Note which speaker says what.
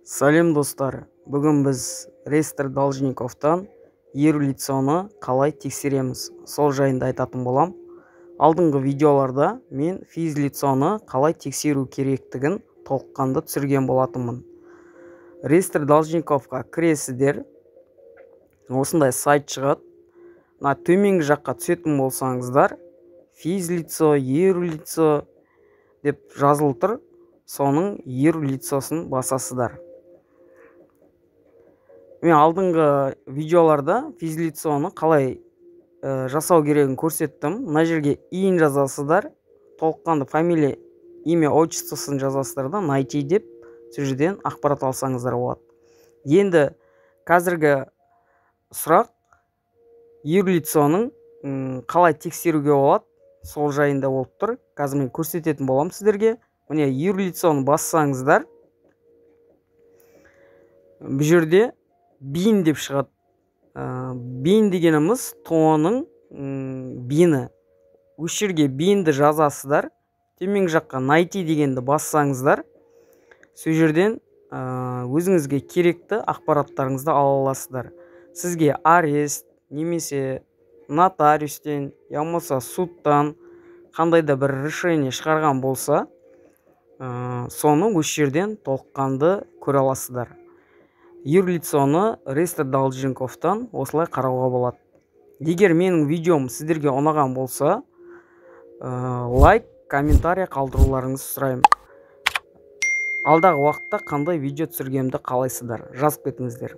Speaker 1: Сәлем, достар! Бүгін біз реестр должниковтан юрлицоны қалай тексереміз, сол жайында айтатын болам. Алдыңғы видеоларда мен физлицоны қалай тексеру керектігін толыққанды түсірген болатынмын. Реестр должниковқа кіресіздер, осындай сайт шығады. Мына төменгі жаққа түсетін болсаңыздар, физлицо, юрлицо деп жазылып тұр, соның юрлицосын басасыздар. Мен алдыңғы видеоларда физлицоны қалай жасау керегін көрсеттім. Мына жерге ИИН жазасыздар, толыққанды фамилия, имя, отчествосын жазасыздар да, найти деп сол жерден ақпарат алсаңыздар болады. Енді қазіргі сұрақ юрлицоның қалай тексеруге болады, сол жайында болып тұр. Қазір мен көрсететін боламын сіздерге. Міне, юрлицоны бассаңыздар, бұл жерде БИН деп шығады. БИН дегеніміз ТОО-ның БИНі. Осы жерге БИНді жазасыздар, төменгі жаққа найти дегенді бассаңыздар, сол жерден өзіңізге керекті ақпараттарыңызды ала аласыздар. Сізге арест немесе нотариустен, я болмаса судтан қандай да бір решение шығарған болса, соны осы жерден толыққанды көре аласыздар. Юрлицоны реестр должниковтан осылай қарауға болады. Егер менің видеом сіздерге ұнаған болса, лайк, комментарий қалдыруларыңызды сұраймын. Алдағы уақытта қандай видео түсіргенімді қалайсыздар, жазып кетіңіздер.